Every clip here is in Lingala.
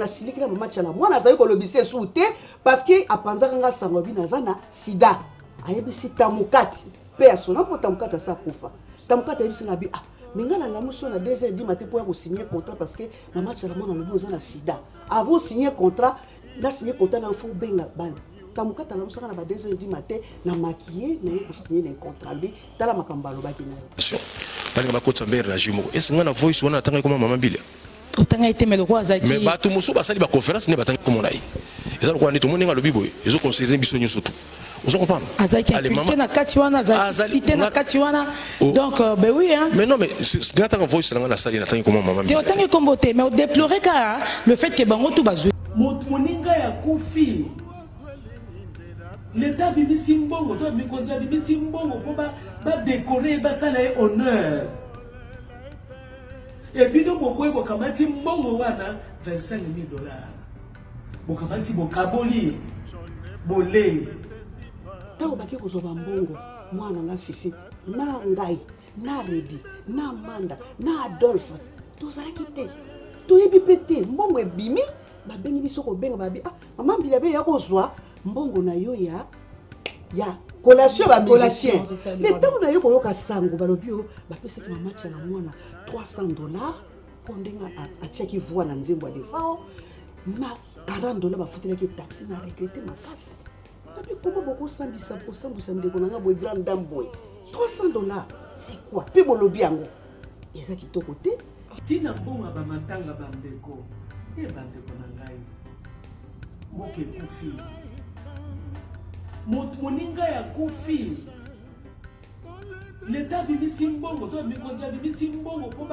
Nasilikila mama Tshala Mwana azali kolobisa esu te, parce que apanzaka nga sango bino aza na sida. Ayebisi Tamukati mpe ya sona mpo Tamukati asa kufa. Tamukati ayebisi nga bi: "Ah, mais nga nalamusi oyo na 2 heures du matin mpo ya kosigner contrat, parce que mama Tshala Mwana alobi oza na sida. Avant signer contrat, na signer contrat na faut obenga bana." Tamukati alamusaka na ba 2 heures du matin na maquille na ye kosigner na contrat. Bi tala makambo alobaki na yo. Balinga bakotisa mbere na jus moko. Ese nga na voice wana natangaki koma mama Mbilia? Otanga ye te, mais lokola azalaki. Mais bato mosusu basali baconférence nde batangi komona ye. Eza lokola nde tomoni ndenge alobi boye, ezoconsidere biso nyonso tu. Ozo comprendre? Azalaki Allez, inculté mama- na kati wana, azalaki cité na kati wana. Oh. Donc ben oui, hein. Mais non, mais nga tanga voice na nga nasali, natangi koma mama Te. Mbilia. Otangi kombo te, mais odéplore kaka le fait que bango tu bazwi. Moto moninga ya kufi, leta abimisi mbongo to mikonzi abimisi mbongo mpo badécorer, basala ye honneur. Ebino boboyi, bokamati mbongo wana 25 000 dollars, bokamati, bokaboli, bolei. Ntango bake kozwa bambongo, mwana nga Fifi na ngai na Rebi na Manda na Adolphe tozalaki te, toyebi mpe te. Mbongo ebimi, babengi biso, kobenga babi: "Ah, mama Mbila be ya kozwa mbongo na yo ya collation ya bamusicien." Collation, c'est ça. Mais ntango na yo koyoka sango, balobi oyo bapesaki mama Tshala Mwana 300 dollars mpo ndenge atiaki voix na nzembo ya Defao, na 40 dollars bafutelaki taxi. Na regretter makasi. Nabi koma bokosambisa, kosambwisa ndeko na nga boye, grande dame boye, 300 dollars, c'est quoi? Mpe bolobi yango eza kitoko te. Ntina mbongo ya bamatanga, bandeko e bandeko na ngai, mboka ekufi, moto moninga ya kufi, leta abimisi mbongo to mikonzi abimisi mbongo mpo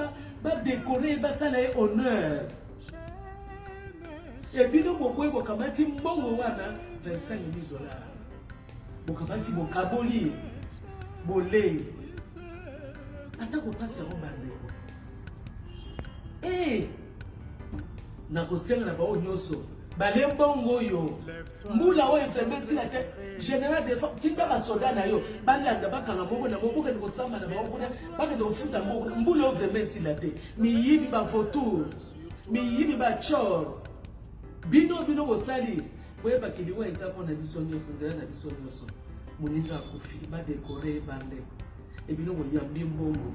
badécorer, basala ye honneur. Ebino boboyi, bokamati mbongo wana 25 000 dollars, bokamati, bokaboli, bolei. Ata kopasi yango, bandeko e nakosenga na bango nyonso bale mbongo oyo. Mbula oyo vraiment esila te. Général Defao, tinda basoda na yo balanda, bakanga moko na moko, bokende kosamba na bango kuna, bakende kofuta mbongo kuna. Mbula oyo vraiment esila te. Miyibi, bavautour, miyibi, bachor, bino bino bosali, boyebaki liwa eza mpona biso nyonso, nzela na biso nyonso. Moninga akufi, badécorer bandeko, ebino boyambi mbongo,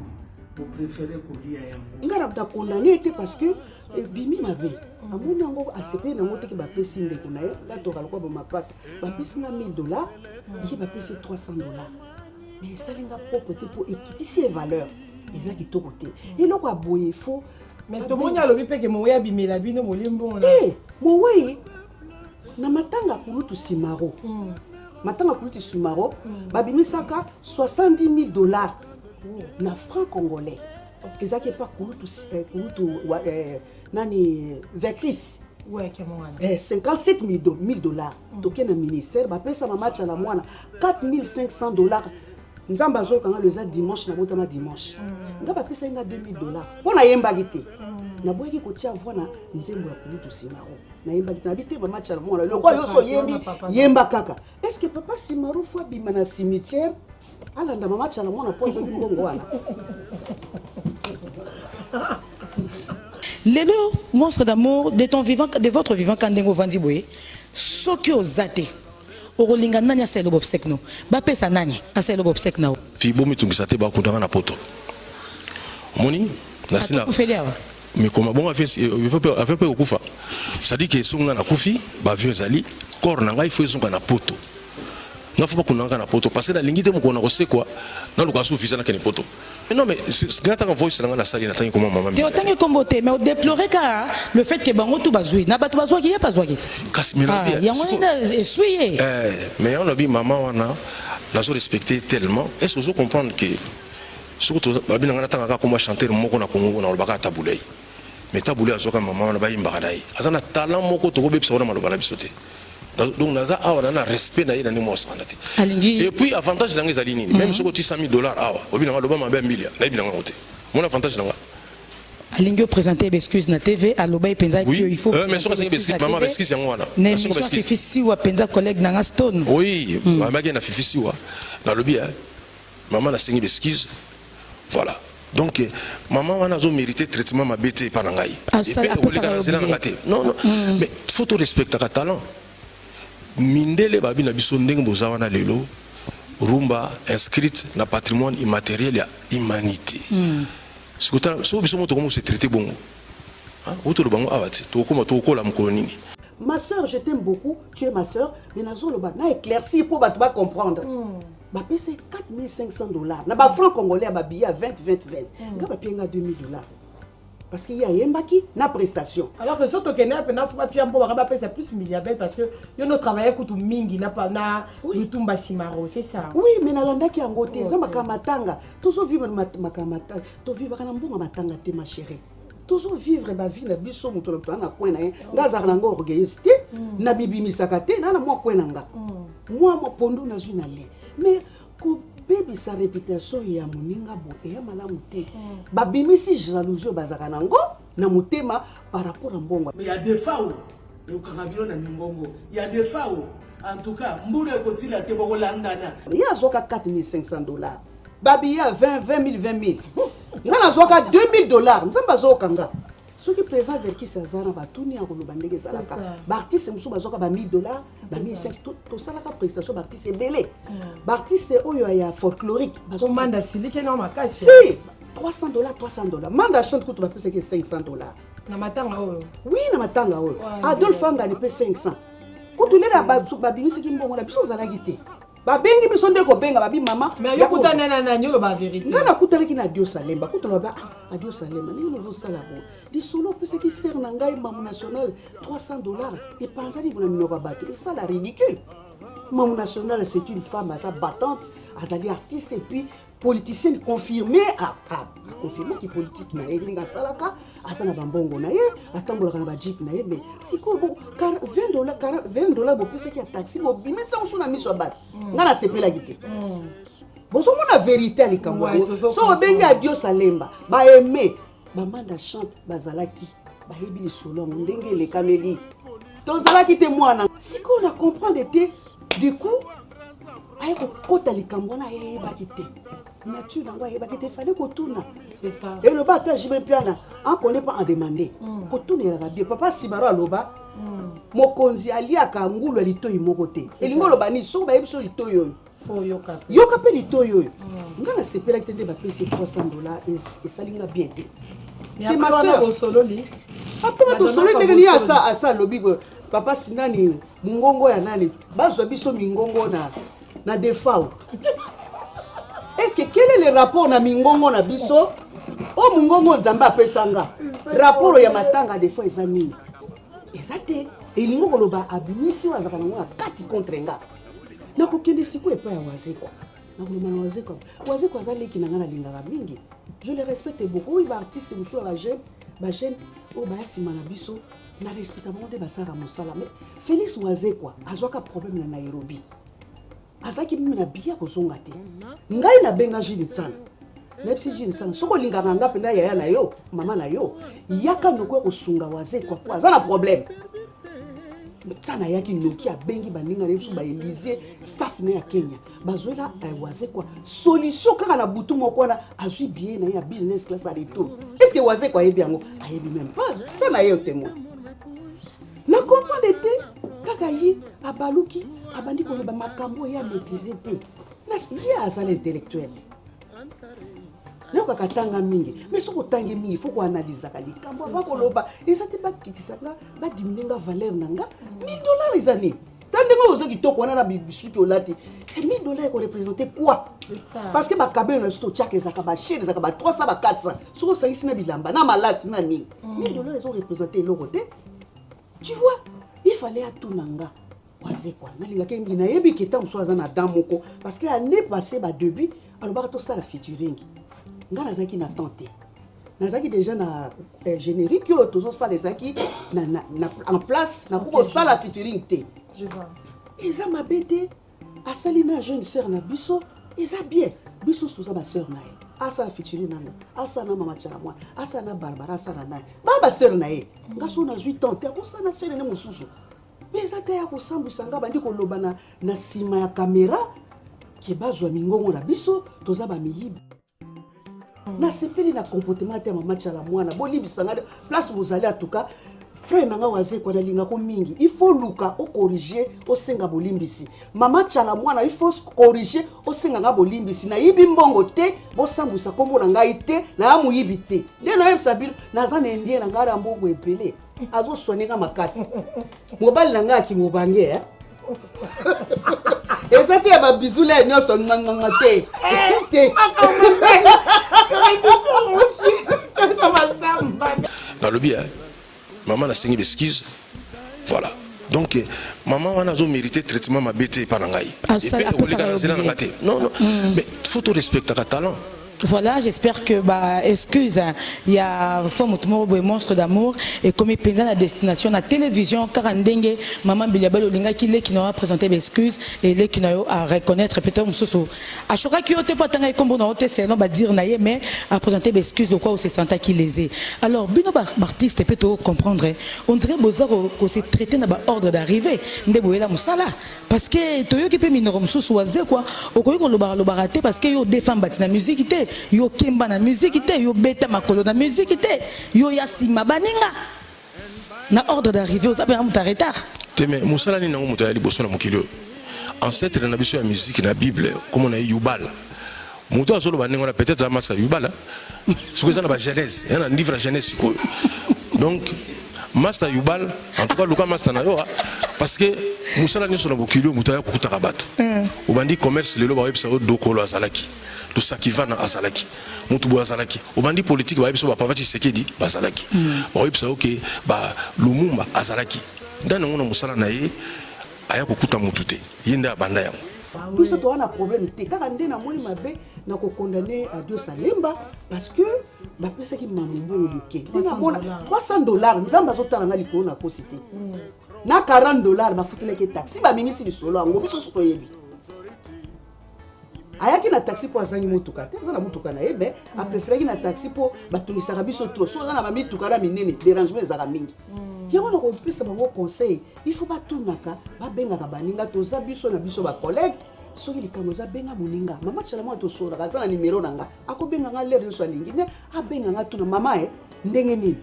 bopréférer kolia yango. Nga na condamné te, parce que ebimi mabe. Amoni yango, asepeli nango teke bapesi ndeko na ye. Nga toka lokwa bamapasa, bapesi nga 1000 dollars, ye bapesi 300 dollars, mais esali nga propre te mpo ekitisi ye valeur. Eza kitoko te, eloko ya boye fo. Mais tomoni alobi mpe ke moweyi abimela bino, bolie mbongo na Te, mowei na matanga kulutu Simaro, matanga kulutu Simaro, babimisaka 70 000 dollars na franc congolais. Ezalaki epa kulutu, kulutu nani, Vecris. Ouais, kiamongana. 57 000 dollars. Toke na ministère, bapesa mama Tshala Mwana 4500 dollars. Nzambe azokanga lo, eza dimanche, nabotama dimanche. Nga bapesaki nga 2000 dollars mpo nayembaki te. Naboyaki kotia voix na nzembo ya kulutu Simaro, nayembaki te. Nabi te, mama Tshala Mwana, lokwa yo so oyembi, yemba kaka. Est ce que papa Simaro faut abima na cimetière, alanda mama Tshala Mwana mpo azwaki mbongo wana? Lelo, Monstre d'Amour, de ton vivant, de votre vivant, ka ndenge ovandi boye, soki oza te, okolinga nani asala elobo obsèque no? Bapesa nani asala elobo obsèque na yo? Fi, bomitungisa te, bakundanga na poto. Omoni nasi na Atokufeli awa. Mais koma bongo, avion mpe kokufa, c'est-à-dire que soki nga nakufi, baavion ezali, corps na ngai faut ezonga na poto. Nga faut bakunda nga na poto, parce que nalingi te mokolo na kosekwa naluka su visa nakende poto. Mais non, mais nga tanga voice na nga nasali, natangi koma mama Te. Mbilia. Otangi kombo te, mais odéplore kaka le fait que bango tu bazwi na bato bazwaki, ye mpe azwaki te. Kasi mais Ah, yango nde eswi ye. Mais yango nabi mama wana nazo respecter tellement. Est ce que ozo comprendre que soki babi na ngai natanga kaka komba chanteur moko na Congo, nalobaka Tabu Ley? Mais Tabu Ley azwaka mama wana, bayimbaka na ye, aza na talent moko tokobebisa wana maloba na biso te. Donc naza awa na respect na ye na ndenge mosakana te. Alingi Et puis avantage na ngai ezali nini? Même soki oti 100 000 dollars awa, obi na ngai loba mabe ya Mbilia, nayebi na ngai te. Mon avantage na nga Alingi oprésente baexcuse na TV, aloba ye mpenza. Oui. Il faut Mais soki asengi baexcuse, mama, baexcuse yango wana. Na Asengi émission baexcuse. Fifi Siwa mpenza, collègue nanga Stone. Oui, mamaki na Fifi Siwa, nalobi: "Mama, nasengi baexcuse." Voilà. Donc maman wana azo mériter traitement mabe te epa na ngai. Epe na nzela na ngai te. Non non. Mais faut to respectaka talent. Mindele babi na biso ndenge boza wana lelo rumba inscrite na patrimoine immatériel ya humanité. Sikotala soki biso moto komo se traiter bongo. Otoloba ngo awa te tokokoma tokokola mokolo nini? Ma soeur, je t'aime beaucoup, tu es ma soeur, mais nazoloba na éclaircir po bato ba comprendre. Bapesa 4500 $ na bafranc congolais ya babillet ya 20 20 20. Nga bapie nga 2000 $ parce que ye ayembaki na prestation. Alors que so tokende mpena fo bapia mpo baka bapesa plus Mbilia Bel, parce que yo no travaille kutu mingi na Lutumba Simaro, c'est ça? Oui, mais nalandaki yango te. Eza makambo matanga, tozovivre makambo matanga, tovivaka na mbongo matanga te, ma chérie. Tozovivre bavie na biso, moto na moto aza na coin na ye. Nga azalaka nango orgueilleuse te, nabibimisaka te, na mwa coin na nga, mwa pondu nazwi na le. Mais kobebisa réputation ya moninga bo eya malamu te. Babimisi jalousie oyo bazalaka nango na motema par rapport ya mbongo. Mais ya Defao ekokanga bino na mingongo ya Defao. En tout cas, mbula ekosila te, bokolandana. Ye azwaka 4500 $, babillet ya 20 20 000 20 000. Nga nazwaka 2000 $. Nzambe azokanga soki président Verckys aza na batuni ya koloba ndenge ezalaka. Baartiste mosusu bazwaka ba 1000 $, ba 1500. Tosalaka prestation, baartiste ebele, baartiste oyo ya folklorique. Manda silike na makasi. Si 300 $, 300 $. Manda Chante kutu bapesaki 500 $. Na matanga oyo? Oui, na matanga oyo. Adolphe Angani mpe 500 kutu. Lela babimisaki mbongo na biso, ozalaki te. Babengi biso nde kobenga babi mama. Mais yo kutana na nani? Oloba vérité. Ngai nakutanaki na Adio Salemba. Kutana ba ah, Adio Salemba, ndenge nozosala bo lisolo opesaki sere na ngai Mamu National 300 $, epanzani na minoko ya bato, esala ridicule. Mamu National, c'est une femme aza battante, azali artiste et puis politicienne confirmé, aconfirmaki politique na ye ndenge asalaka. Aza na bambongo na ye, atambolaka na bajeep na ye. Mais sikoyo bo 20 $, 20 $ bopesaki ya taxi, bobimisa mosu na miso ya bato. Ngai nasepelaki te. Bozomona vérité ya likambo yango. So obengi Adio Salemba, baeme bamanda Chante bazalaki, bayebi lisolo yango ndenge elekameli. Tozalaki te mwana. Sikoyo na comprendre te. Du coup aye kokɔta likambo wana, ayebaki te nature yango, ayebaki te. Fallait kotuna. Eloba ata JB Mpiana, en connaît pas en demander. Kotuna elaka bien. Papa Simaro aloba mokonzi aliaka ngulu ya litoi moko te. Elingi oloba nini? Soki bayebi so litoi oyo, yoka mpe litoi oyo. Nga nasepelaki te nde bapesi 300 $, esali nga bien te. C'est ma sœur. Après tosololi ndenge nini asa alobi papa sinani mongongo ya nani, bazwa biso mingongo na Defao. Est ce que quel est le rapport na mingongo na biso oyo mongongo Nzambe apesanga? Rapport ya matanga Defao eza nini? Eza te. Elingi koloba abimisi oyo azalaka nango na kati contre nga. Nakokende sikoyo epai ya Wazekwa, nakoloba na Wazekwa. Wazekwa aza leki na ngai, nalingaka mingi, je le respecte beaucoup. Oyo baartiste mosusu ya bajeune, bajeune oyo baya nsima na biso, na respecta bango nde basalaka mosala. Mais Félix Wazekwa azwaka problème na Nairobi, azalaki mimi na biya kozonga te. Ngai nabenga Jules Nsana, nayebisi Jules Nsana: soki olingaka nga mpenza, yaya na yo, mama na yo, yaka noki ya kosunga Wazekwa po aza na problème. Ntsana ayaki noki, abengi baninga na ye mosusu, baelisie staff na ye ya Kenya, bazwela Wazekwa solution. Kaka na butu moko wana azwi billet na ye ya business class à retour. Est ce que Wazekwa ayebi yango? Ayebi même pas. Ntsana ye yo témoin. Na comprendre te. Kaka ye abaluki, abandi koloba makambo oyo amaîtrise te. Ye azala intellectuel, nayokaka tanga mingi. Mais soki otangi mingi, faut koanalizaka likambo ava koloba. Eza te bakitisa nga, badiminuer nga valeur na nga. 1000 $ eza nini? Ta ndenge oyo oza kitoko wana na bisuki olati, 1000 $ ekoreprésente quoi? Parce que bakabelo na biso totiaka ezalaka bachere, ezalaka ba 300, ba 400. Soki osangisi na bilamba na malasi na nini, 1000 $ ezoreprésente eloko te. Tu vois, il fallait atuna nga. Wazekwa nalingaki mingi, nayebi ke ntango mosusu aza na dan moko, parce que année passé badébut alobaka tosala featuring. Nga nazalaki na temps te, nazalaki déjà na générique oyo tozosala, ezalaki en place, nakoki kosala featuring te. Eza mabe te. Asali na jeune sœur na biso, eza bien. Biso toza basœur na ye. Asala featuring nanga, asala na mama Tiala Mwana, asala na Barbara, asala na ye ba basœur na ye. Nga so nazwi temps te, akosala na sœur ne mosusu. Mais eza te ya kosambwisa nga. Bandi koloba na nsima ya kamera ke bazwa mingongo na biso, toza bamiyibi. Nasepeli na comportement te ya mama Tshala Mwana. Bolimbisa nga place bozali, en tout cas frère na nga Wazekwa, nalingako mingi. Il faut luka ocorriger, osenga bolimbisi. Mama Tshala Mwana, il faut corriger, osenga nga bolimbisi. Nayibi mbongo te, bosambwisa nkombo na ngai te, naya moyibi te. Nde nayebisa bino, naza na indien na ngai na mbongo ebele, azosoigne nga makasi. Mobali na ngai akimobange, eh? Eza te ya babizula nyonso nganganga te te. Nalobi eh, mama, nasengi baexcuse, voilà. Donc mama wana azomérite traitement mabe te epa na ngai. Ekoleka na nzela na nga te, non non, mais faut torespectaka talent. Voilà, j'espère que bah excuse, hein, il y a femme moko boye monstre d'amour et comme penza la destination na télévision kaka ndenge maman Mbilia Bel olingaki leki na présenter ba excuse et leki na yo à reconnaître. Peut-être mosusu ashokaki yo te po atanga kombo na yo te selon ba dire na ye, mais à présenter ba excuse de quoi on se sentaki lésé. Alors bino ba artiste peut comprendre, on dirait boza ko se traiter na ba ordre d'arrivée nde boyela musala, parce que toyoki mpe minoko mosusu, Wazekwa, okoki kolobaka lobaka te parce que yo défend bati na musique te, yo kemba na musique te, yo beta makolo na musique te, yo ya nsima baninga na ordre d'arrivée, oza mpenza moto ya retard. Te, mais mosala nini yango moto aya liboso na mokili oyo? Ancêtre na biso ya musique na Bible, komona ye Yubal. Moto azoloba ndenge wana, peut-être amasa Yubal soki eza na bagenèse, eza na livre ya Genèse sikoyo. Donc master Yubal, en tout cas luka master na yo, parce que mosala nyonso na mokili oyo, moto aya kokutaka bato. Obandi commerce lelo, bayebisa yo Dokolo azalaki, Lusakivana azalaki, motu boye azalaki. Obandi politique, bayebisa yo bapapa Tshisekedi bazalaki, bayebisa yo ke ba Lumumba azalaki. Ndani yango na mosala na ye, aya kokuta motu te, ye nde abanda yango. Biso toza na problème te, kaka nde namoni mabe na kokondamner Adios Alemba, parce que bapesaki mamu mbongo moke. Nde namona 300 $, Nzambe azotala nga likolo, na kosi te. Na 40 $ bafutelaki taxi, bamimisi lisolo yango, biso so toyebi. Ayaki na taxi mpo azangi motuka te, aza na motuka na ye, mais apréféraki na taxi mpo batungisaka biso trop. So oza na bamituka na minene, dérangement ezalaka mingi. Yango na kopesa bango conseil, il faut batunaka, babengaka baninga. Toza biso na biso bacollègue, soki likambo eza, benga moninga. Mama Tshala Mwana tosolaka, aza na nimero na nga, akobenga nga l'heure nyonso alingi, mais abenga nga, tuna mama e ndenge nini.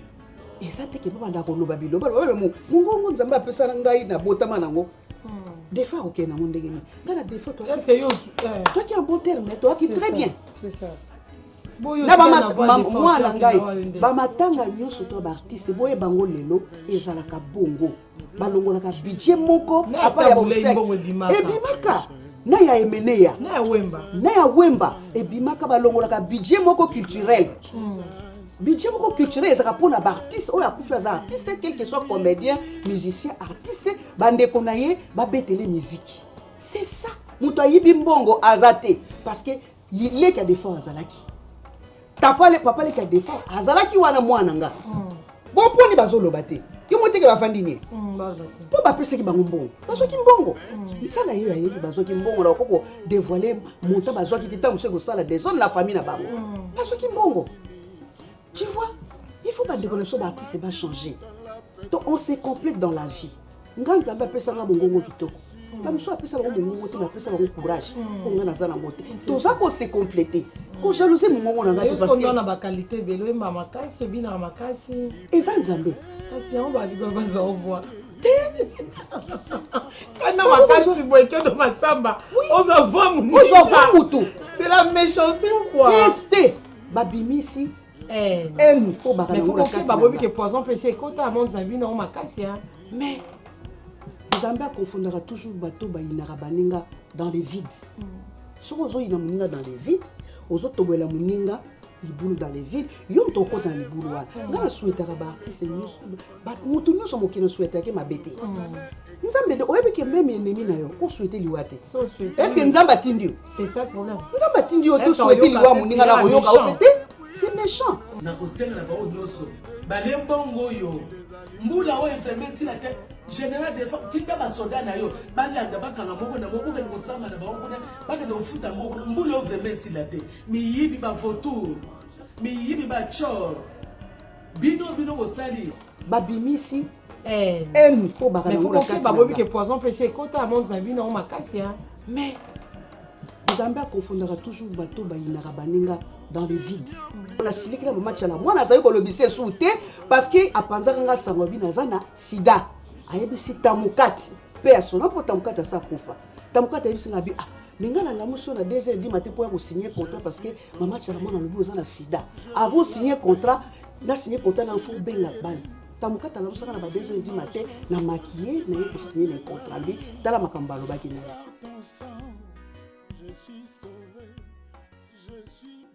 Eza te ke babanda koloba biloba loba. Mongongo Nzambe apesa na ngai, nabotama nango, des fois akokende nango ndenge nini. Ngai na des fois toaki en bon terme, toaki très bien na mwana ngai. Bamatanga nyonso to baartiste boye bango lelo ezalaka bongo, balongolaka budget moko à part ya obsèque, ebimaka na ya Emeneya na ya Wemba, ebimaka, balongolaka budget moko culturel. Budget moko culturel ezalaka mpona baartiste oyo akufi, aza artiste, quel que soit comédien, musicien, artiste, bandeko na ye babetele musique. C'est ça. Moto ayibi mbongo aza te, parce que leki ya Defort azalaki, papa leki ya Defort azalaki wana, mwana nga. Bon, mponi bazoloba te? Yo mo teke bafandi nie mpo bapesaki bango mbongo, bazwaki mbongo. Nsala ye ayebi bazwaki mbongo na okoko dévoile montant bazwaki te, ntango mosusu ekosala désordre na famille na bango. Bazwaki mbongo, tu vois. Il faut bandeko na biso baartiste bachanger to on se complète dans la vie. Nga Nzambe apesanga mongongo kitoko, bamosusu apesa bango mongongo te, bapesa bango courage. Mpo nga naza nango te, toza kose compléter. Kojalouser mongongo na ngai te. Na baqualité ebele, oyemba makasi, obinaka makasi. Eza Nzambe. Kasi yango babiba bazwa ovoi te kana makasi boye, kedo masamba, ozwa voi. Ozwa voi mutu. C'est la méchanceté ou quoi? Te, babimisi haine mpo baka nango na kati. Babobi ke poison mpe esi ekota mo Nzambe nango makasi. Mais Nzambe akonfondaka toujours bato bayinaka baninga dans le vide. Soki ozoyina moninga dans le vide, ozotobolela moninga libulu dans le vide, yo moto okota na libulu wana. Ngai nasouhaitaka baartiste nyonso, moto nyonso mokili, nasouhaitaki mabe te. Nzambe nde oyebi ke même ennemi na yo osouhaite liwa te. Est ce que Nzambe atindi yo? C'est ça problème. Nzambe atindi yo te osouhaite liwa moninga na koyoka yo mpe te? C'est méchant. Nakosenga na bango nyonso balie mbongo oyo, mbula oyo vraiment esila te. Général Defao, tinda basoda na yo balanda, bakanga moko na moko, bokende kosamba na bango kuna, bakende kofuta mbongo. Mbula oyo vraiment esila te. Miyibi, bavautour, miyibi, bachor, bino bino bosali. Babimisi haine mpo baka nango na kati. Babobi ke poison mpe esi ekota mo Nzambe nango makasi. Mais Nzambe akonfondaka toujours bato bayinaka baninga. Dans le vide. Nasiliki na mama Tiala, mwana azali kolobisa esu te parce que apanzaka nga sango abi naza na sida. Ayebisi Tamukati mpe ya sona, mpo Tamukati asa akufa. Tamukati ayebisi nga abi: "Ah, mais nga nalamusi oyo na 2 heures du matin mpo ya kosigner contrat, parce que mama Tiala mwana alobi oza na sida. Avant signer contrat, na signer contrat na fo obenga bana." Tamukati alamusaka na ba 2 heures du matin na maquille naye kosigner na contrat. Mbi tala makambo alobaki na ye. Je suis sauvé, je suis